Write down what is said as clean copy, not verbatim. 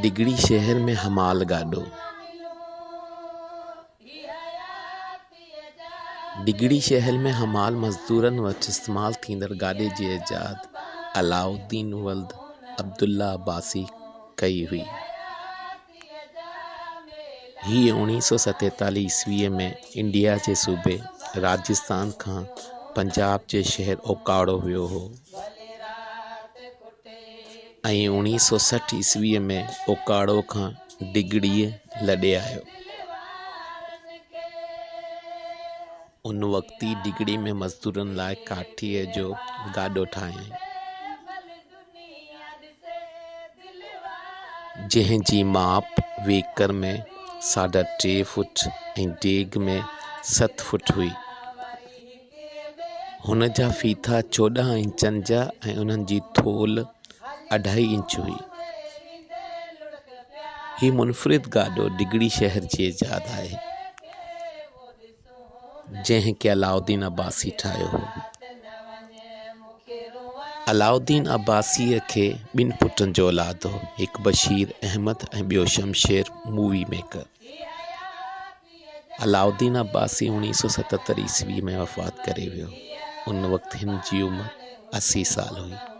ڊگهڙي شهر ۾ حمال گاڏو. ڊگهڙي شهر ۾ حمال مزدورن وٽ استعمال ٿيندڙ گاڏي جي ايجاد علاؤالدين ولد عبدالله عباسي ڪئي هئي. هيء 1947 عيسويء ۾ انڊيا جي صوبي راجستان کان پنجاب جي شهر اوڪاڙو ويو هو ۽ 1960 عيسويء ۾ اوڪاڙو کان ڊگهڙيء لڏي آيو. ان وقت ئي ڊگهڙي ۾ مزدورن لاء ڪاٺيء جو گاڏو ٺاهيائين. جنهن جي ماپ ويڪر ۾ ساڍا ٽي فوٽ ۽ ڊيگهه ۾ ست فوٽ هئي. هن جا ڦيٿا 14 انچن جا ۽ انهن جي ٿولهه اڍائي انچ هئي. هي منفرد گاڏو ڊگهڙي شهر جي ايجاد آهي. جنهن کي علاؤالدين عباسي ٺاهيو هو. علاؤالدين عباسيء کي ٻن پٽن جو اولاد هو، هڪ بشير احمد ۽ ٻيو شمشير مووي ميڪر. علاؤالدين عباسي 1977 عيسويء ۾ وفات ڪري ويو. ان وقت هن جي عمر 80 سال هئي.